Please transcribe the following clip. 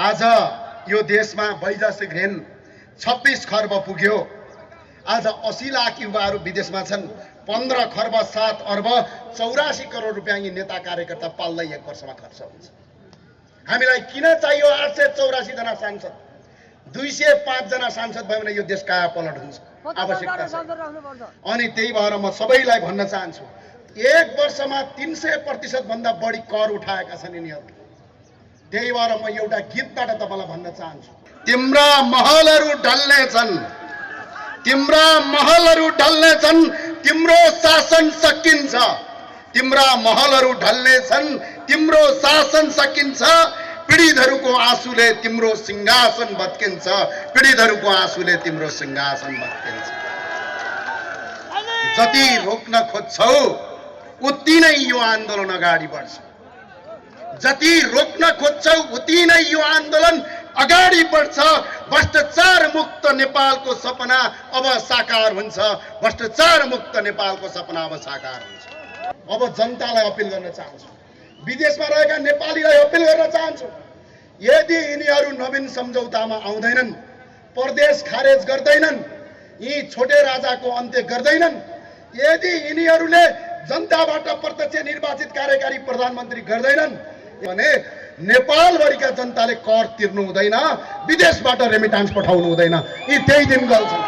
आज यो देशमा वैदेशिक ऋण 26 खर्ब पुग्यो। आज 80 लाख युवाहरू विदेशमा छन्। 15 खर्ब 7 अर्ब 84 करोड रुपियाँ यी नेता कार्यकर्ता पाल्दै 1 वर्षमा खर्च हुन्छ। हामीलाई किन चाहियो 884 जना सांसद? 205 जना सांसद भयो भने यो देश कायापलट हुन्छ। आवश्यकता छ। अनि त्यही भएर म सबैलाई भन्न चाहन्छु, 1 वर्षमा 300% भन्दा बढी कर उठाएका छन् यिनीहरूले। त्यही भएर म एउटा गीतबाट तपाईलाई भन्न चाहन्छु, तिम्रा महलहरू ढल्ने छन्, तिम्रा महलहरू ढल्ने छन्, तिम्रो शासन सकिन्छ। तिम्रा महलहरू ढल्ने छन्, तिम्रो शासन सकिन्छ। पीडितहरूको आँसुले तिम्रो सिंहासन भत्किन्छ, पीडितहरूको आँसुले तिम्रो सिंहासन भत्किन्छ। जति रोक्न खोज्छौ उति नै यो आन्दोलन अगाडि बढ्छ। जति रोक्न खोज्छौ उति नै यो आन्दोलन अगाडि बढ्छ। भ्रष्टाचार मुक्त नेपालको सपना अब साकार हुन्छ। भ्रष्टाचार मुक्त नेपालको सपना अब साकार हुन्छ। अब जनतालाई अपील गर्न चाहन्छु, विदेशमा रहेका नेपालीलाई अपील गर्न चाहन्छु, यदि यिनीहरू नवीन सम्झौतामा आउँदैनन्, परदेश खारेज गर्दैनन्, यी छोटे राजाको अन्त्य गर्दैनन्, यदि यिनीहरूले जनताबाट प्रत्यक्ष निर्वाचित कार्यकारी प्रधानमन्त्री गर्दैनन् भने नेपालभरिका जनताले कर तिर्नु हुँदैन, विदेशबाट रेमिटान्स पठाउनु हुँदैन। यी त्यही दिन गल्छन्।